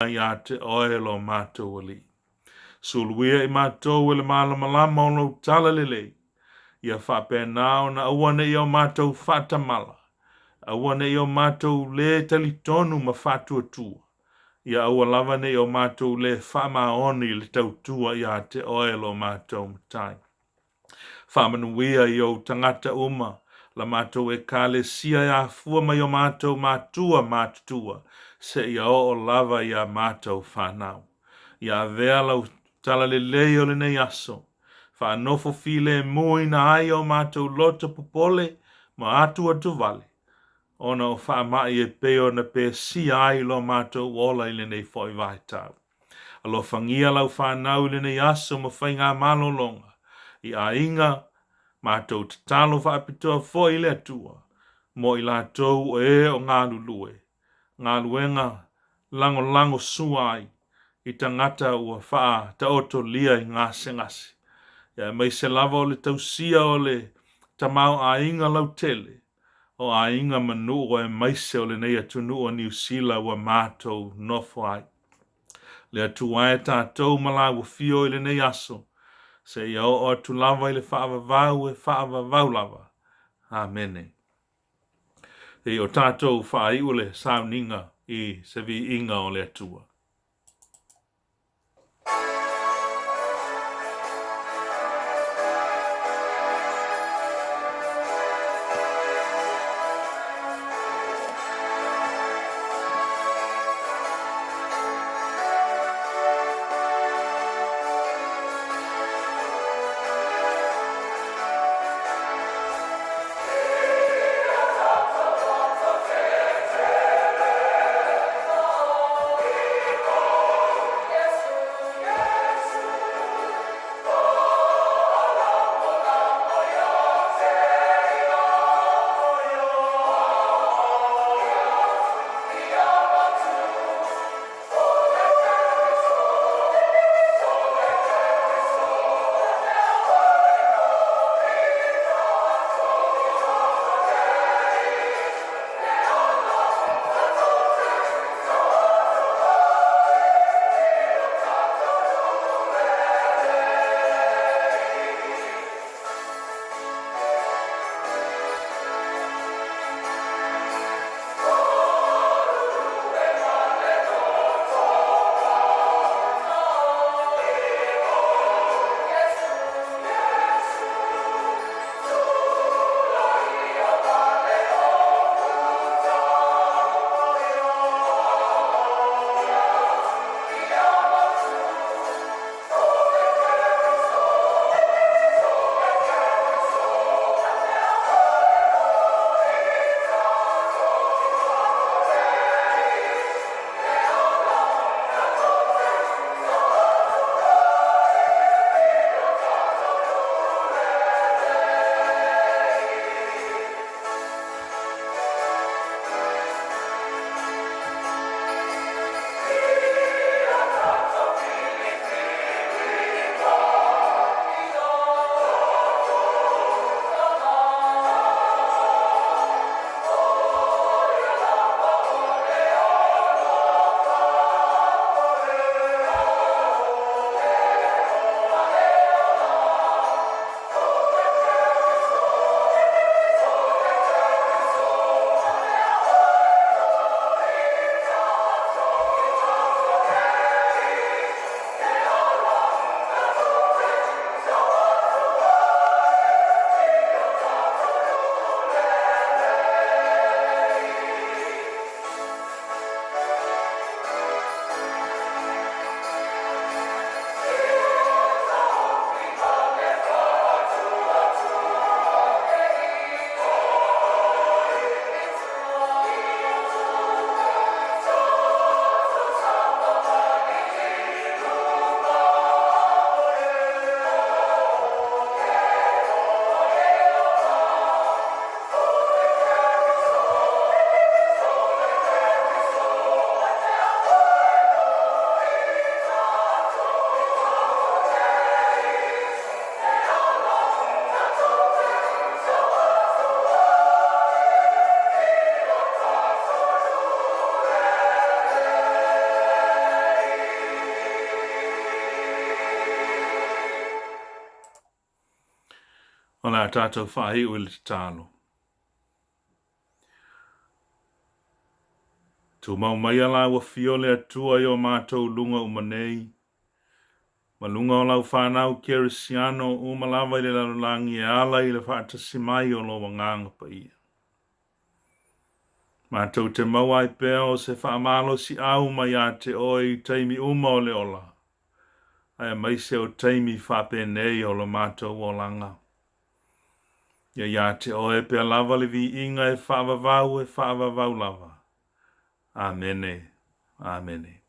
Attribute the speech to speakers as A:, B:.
A: Iā te Oe lo matou Alii. Suluia i matou e le malamalama o Lou talalelei, ia faapena ona aua ne i o matou faatamala, aua ne i o matou lē talitonu ma faatuatua, ia aua lava ne i o matou lē faamaoni i le tautua iā te Oe lo matou Matai. Faamanuia i ou tagata uma, la matou Ekalesia e afua mai o matou matua matutua, seia oo lava i a matou fanau. Ia avea lau talalelei o lenei aso, faanofo filemuina ai o matou loto popole ma atuatuvale, ona o faamai e pei ona pesia ai lo matou ola i lenei foi vaitau. Alofagia lau fanau i lenei aso ma faiga malologa i aiga, matou tatalo faapitoa foi i le Atua mo i latou o e o galulue, galuega lagolago sua ai i tagata ua faataotolia i gasegase, aemaise lava o le tausia o le tamaoaiga lautele o aiga ma nuu aemaise o lenei atunuu o Niu Sila ua matou nofo ai. Le Atua e tatou ma lau afio i lenei aso, seia oo atu lava i le faavavau e faavavau lava. Amene. Se i o tatou faaiu le sauniga i se viiga o le Atua. O le a tatou faaiu i le tatalo. Tumau maia lau afio le Atua i o matou luga uma nei, ma luga o lau fanau kerisiano uma lava i le lalolagi e ala i le faatasi mai o lou Agaga Paia. Matou te maua ai pea o se faamalosiau mai ia te oe i taimi uma o le ola, aemaise o taimi faapenei o lo matou olaga. Ia ia te oe pea lava le viiga e faavavau e faavavau lava. Amene. Amene.